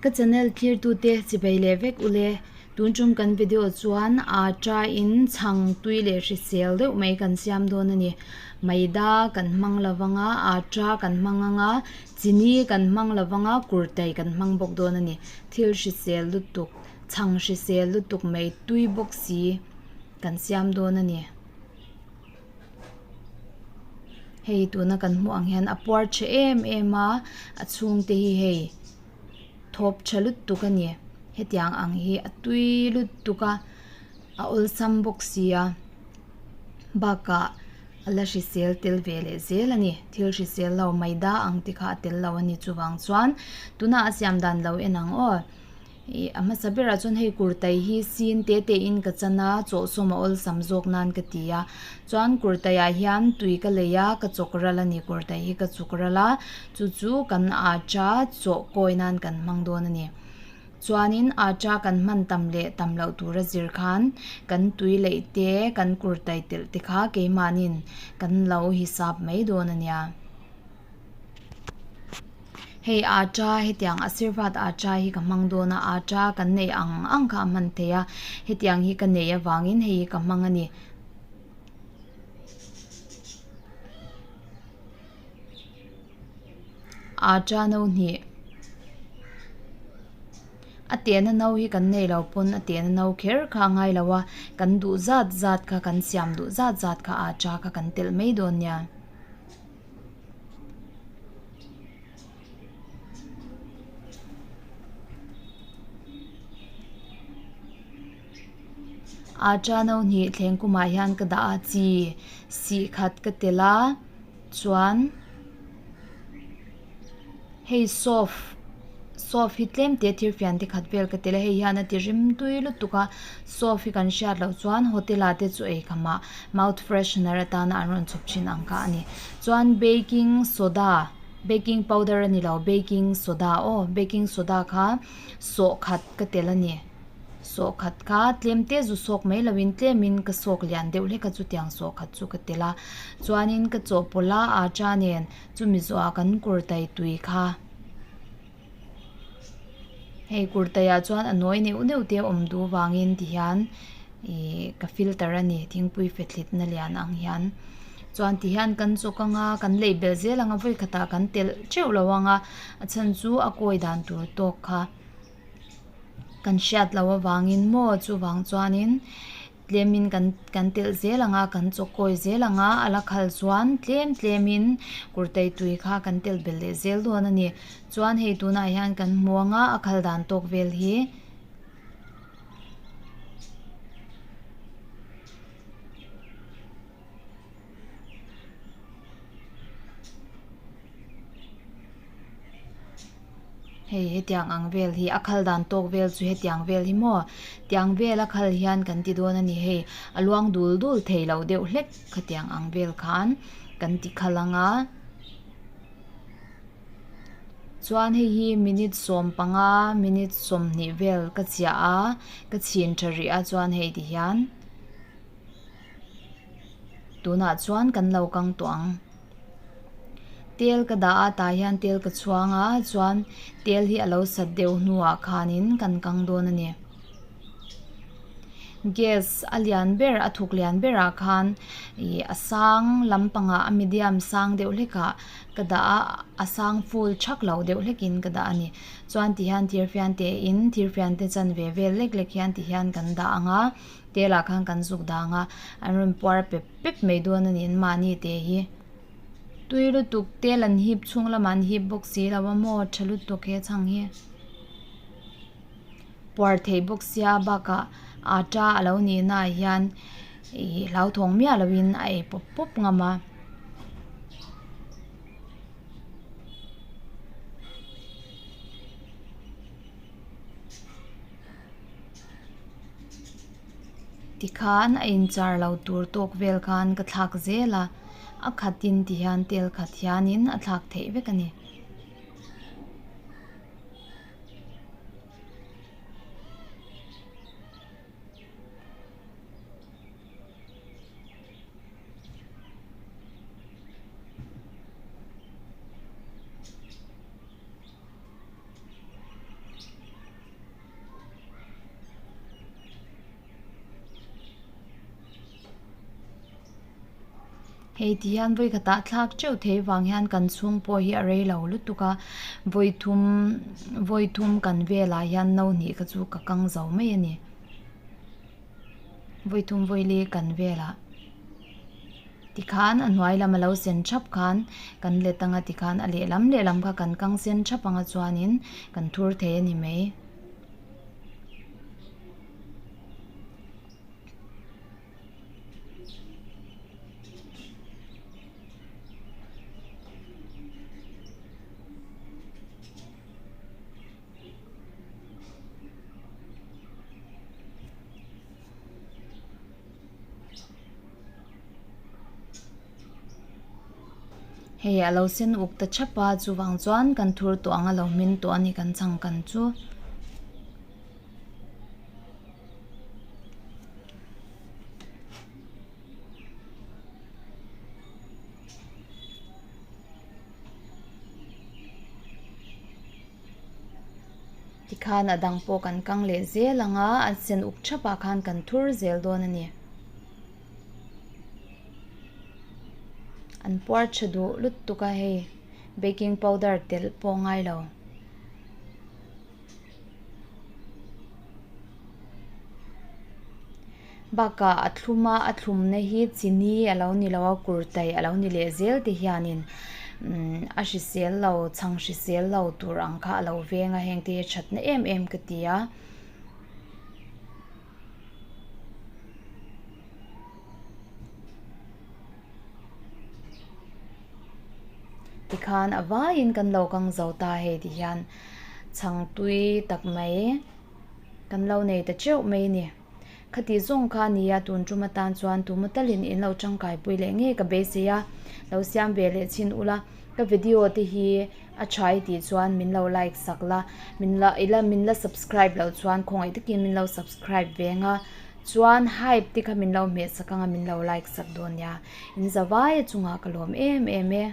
Ka channel thlirtute chibai leh vek ule. Tun tum kan video chuan atta in chhang tui leh hrisel deuh mai kan siam dawn a ni. Maida kan hmang lo vang a, atta kan hmang ang a, chini kan hmang lo vang a, kurtai kan hmang bawk dawn a ni. Thil hrisel lutuk, chhang hrisel lutuk mai tui bawk si kan siam dawn a ni. Hei tuna kan hmuh ang hian a puar tha em em a a chhungte hi hei thawp tha lutuk a ni hetiang ang hi a tui lutuk a a awlsam bawk si a bakah a la hrisel tel ve leh zel a ni thil hrisel lo maida ang te kha a tel lo a ni chuvang chuan tunah a siam dan lo en ang aw. Ih a hmasa berah chuan hei kurtai hi sin te te in ka chan a chawhsawm a awlsam zawk nan ka ti a chuan kurtai ah hian tui ka lei a ka chawk ral a ni kurtai hi ka chuk ral a chu chu kan atta chawh kawi nan kan hmang dawn a ni chuanin atta kan hman tam leh tam loh tura zir khan kan tui leih te kan kurtai telh te kha keimahniin kan lo hisap mai dawn a nia. Hei atta hetiang a sirvat atta hi ka hmang dawn a atta kan neih ang ang kha a hman thei a hetiang hi ka nei avangin hei hi ka hmang a ni. Atta no hnih a tehna no hi kan nei lo pawn a tehna no kher kha a ngai lo a kan duh zat zat kha kan siam duh zat zat kha atta kha kan telh mai dawn nia. Atta no hnih thleng kumah hian ka dah a chi sih khat ka telh a chuan hei soap soap hi tlem te thir fian te khat vel ka tel a hei hian a ti rim tui lutuk a soap hi kan hriat loh chuan hotel ah te chu ei khamah mouth freshener atana an rawn chhawp thin ang kha a ni chuan baking soda baking powder a ni lo baking soda aw baking soda kha sawh khat ka tel a ni sawh khat kha tlem te zu sawk mai lo in tlem in ka sawk lian deuh hlek a chutiang sawh khat chu ka tel a chuanin ka chawhpawlh a atta nen chumi zawhah kan kurtai tui kha. Hei kurtaiah chuan a nawi neuh neuh te a awm duh vangin ti hian ihh ka filter a ni thingpui fethlit na lian ang hian chuan ti hian kan chawk anga kan lei belh zel anga vawi khatah kan telh teuh lo anga a chhan chu a kawi dan tur tawk kha kan hriat loh avangin maw chuvang chuanin. Tlemin kan kan telh zel ang a, kan chawkawi zel ang a, a la khal chuan tlem tlemin kurtai tui kha kan telh belh leh zel dawn a ni. Chuan hei tunah hian kan hmu ang a, a khal dan tawk vel hi. Hei hetiang ang vel hi a khal dan tawk vel chu hetiang vel hi maw tiang vel a khal hian kan ti dawn a ni hei a luang dul dul thei lo deuh hlek khatiang ang vel khan kan ti khal ang a chuan hei hi minute 15 minute 20 vel ka chiah a ka chhin tha rih a chuan hei ti hian tunah chuan kan lo kang tawh ang. Tel ka dah a tah hian tel ka chhuang a chuan tel hi a lo sat deuh hnuah khanin kan kang dawn a ni. Gas a lian ber a thuk lian berah khan ih a sang lampangah a medium sang deuh hlekah ka dah a a sang full thak lo deuh hlekin ka dah a ni. Chuan ti hian thir fian te in thir fian te chanve vel lek lek hian ti hian kan dah ang a tel ah khan kan zuk dang a an rawn puar pep pep mai dawn a ni an mahni te hi. Tui lutuk tel an hip chhung lamah an hip bawk si lo a maw tha lutuk he chhang hi. Puar thei bawk sia bakah atta a lo nih naah hian ih hlauthawng miah loin a ei pawp pawp ngam a. Tikhan a inchar lo tur tawk vel khan ka thlak zel a, a khatin ti hian tel khat hianin a thlak theih vek a ni. Hei ti hian vawi khatah thlak teuh thei vang hian kan chhung pawh hi a rei lo lutuk a, vawi thum vawi thum kan velah hian no hnih kha chu ka kang zo mai a ni. Vawi thum vawi li kan velah tikhan a hnuai lam a lo sen thap khan kan let anga tikhan a lehlam lehlam kha kan kang sen thap anga chuanin kan thur thei a ni mai. Hei a lo sen uk ta thap a chuvang chuan kan thur tawh ang a lo hmin tawh a ni kan chhang kan chu. Tikhan a dang pawh kan kang leh zel ang a, a sen uk thap ah khan kan thur zel dawn a ni. An puar tha duh lutuk a hei baking powder telh pawh ngai lo. Bakah a thlum a a thlumna hi chini a lo ni lo a kurtai a lo ni leh zel te hianin umm a hrisel lo chhang hrisel lo tur ang kha a lo veng a heng te hi a thatna em em ka ti a. Tikhan a vaiin kan lo kang zo ta hei ti hian chhang tui tak mai kan lo nei ta teuh mai a ni. Khati zawng kha a ni a, tun tum atan chuan tumaw talin in lo tangkai pui leh ngei ka beisei a, lo siam ve leh chhin ula ka video te hi a tha i tih chuan min lo like sak la, min la ila min la subscribe loh chuan khawngaih takin min lo subscribe ve ang a. Chuan hype te kha min lo hmeh sak anga min lo like sak dawn nia. In zavai a chungah ka lawm em em e.